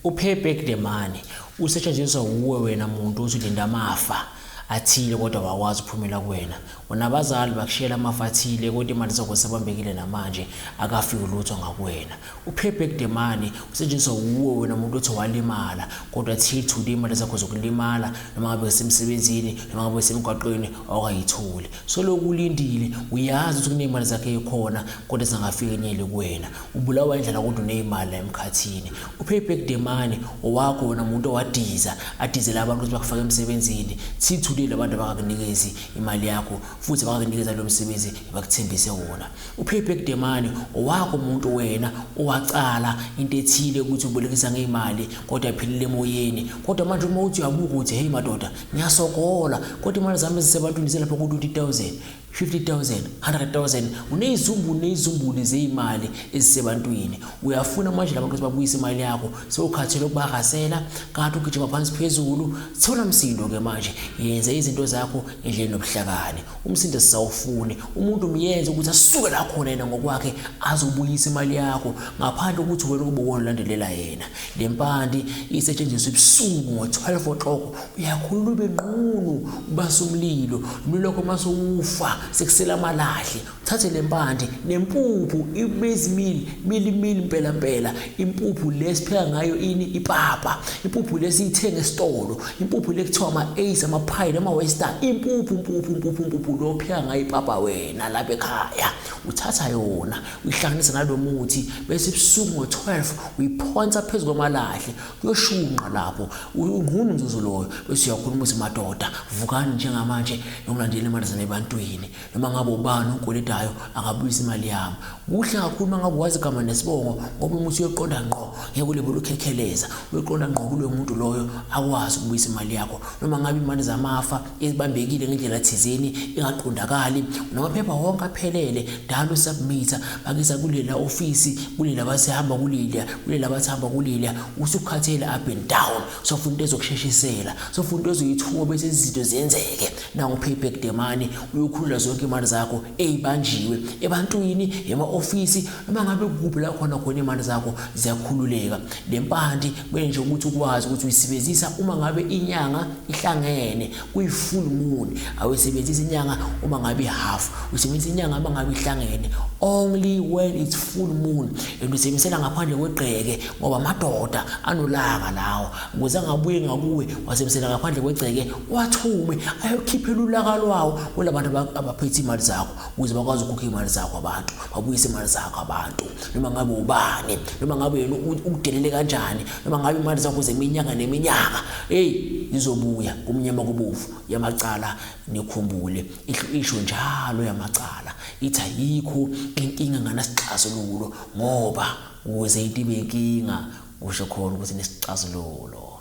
U-pay back the money usetshenziswa wuwe wena muntu othi ulinda amafa athile kodwa wakwazi ukuphumela kuwena. Unabazali bakushiyela amafa athile kodwa imali zakho zisabambekile namanje akafiki lutho ngakuwena. U-pay back the money usetshenziswa wuwe wena muntu othi walimala kodwa till today imali zakho zokulimala noma ngabe usemsebenzini noma ngabe usemgwaqweni awukayitholi. Solokhu ulindile uyazi ukuthi kuney'mali zakho ey'khona kodwa zingafiki nyele kuwena. Ubulawa indlala kodwa uneyimali la emkhathini. U-pay back the money owakho wena muntu owadiza adizele abantu ukuthi bakufake emsebenzini. Till today labantu abakakunikezi imali yakho futhi abakakunikeza lo msebenzi abakuthembise wona. U-pay back the money owakho umuntu wena owacala into ethile ukuthi ubolekisa ngeyimali kodwa iphelele emoyeni. Kodwa manje uma uthi uyabuka uthi hey madoda ngiyasokola kodwa imali zami ezisebantwini zilapha ku-20,000. 50,000 100,000 unezizumbulu nezizumbulu zeyimali ezisebantwini. Uyafuna manje labantu ukuthi babuyise imali yakho, sewukhathele ukubarasela kanti ugijima phansi phezulu. Thola msindo ke manje, yenza izinto zakho ngendlela enobuhlakani. Umsindo sisawufuni umuntu umyenze ukuthi asuke la khona yena ngokwakhe azobuyisa imali yakho ngaphandle kokuthi wena ube uwona ulandelela yena. Le mpandi isetshenziswa ebusuku ngo-12 o'clock, uyakhulula ube nqunu ubasa umlilo, umlilo wakho uma sewufa sekusela amalahle, uthathe le mpande nempuphu ibezimili mili mili mpela mpela, impuphu le sipheka ngayo ini ipapa, impuphu le siyithenga esitolo, impuphu le kuthiwa ama-ace, ama-pie nama-western, impuphu mpuphu mpuphu mpuphu lo opheka ngayo ipapa wena lapha ekhaya, uthatha yona uyihlanganisa nalo muthi bese ebusuku ngo-12 uyiphonsa phezu kwamalahle, kuyoshunqa lapho ungqunu umzuzu loyo, bese uyakhuluma uthi madoda vukani njengamanje nokulandela imali zami ebantwini, noma ngabe ubani ongikweletayo akabuyise imali yami. Kuhle kakhulu uma ngabe wazi igama nesibongo ngoba umuthi uyoqonda ngqo, ngeke ulibele ukhekheleza, uyoqonda ngqo kuloyo muntu loyo akwazi ukubuyisa imali yakho. Noma ngabe imali zamafa ezibambekile ngendlela thizeni ingaqondakali, namaphepha wonke aphelele, dala usubmitha bakisa kulela ofisi, kulela basihamba kuleliya, kulela bathamba kuleliya, usukhathele up and down, sofuna into ezokusheshisela, sofuna into ezoyithuka bese izinto ziyenzeke. Nangu pay back the money, uyokhulula zonke imali zakho ezibanjiwe ebantwini, ema-ofisi, noma ngabe kuphi la khona khona imali zakho ziyakhululeka. Le mpandi kumele nje ukuthi ukwazi ukuthi uyisebenzisa uma ngabe inyanga ihlangene kuyi-full moon, awuyisebenzisi inyanga uma ngabe i-half, uyisebenzisa inyanga uma ngabe ihlangene, only when it's full moon, and uyisebenzisela ngaphandle kwegceke ngoba amadoda anolaka lawo, ukuze angabuye ngakuwe wasebenzisela ngaphandle kwegceke, wathume ayokhiphela ulaka lwawo kulabantu abaphethe imali zakho ukuze bakwazi ukukhokha imali zakho abantu, babuyise imali zakho abantu, noma ngabe ubani, noma ngabe yena ukudelele kanjani, noma ngabe imali zakho zeminyaka neminyaka, hey izobuya kumnyama kubovu yamacala. Nikhumbule isho njalo yamacala ithi ayikho inkinga nganasixazululo, ngoba ukuze into ibe inkinga kusho khona ukuthi nesixazululo.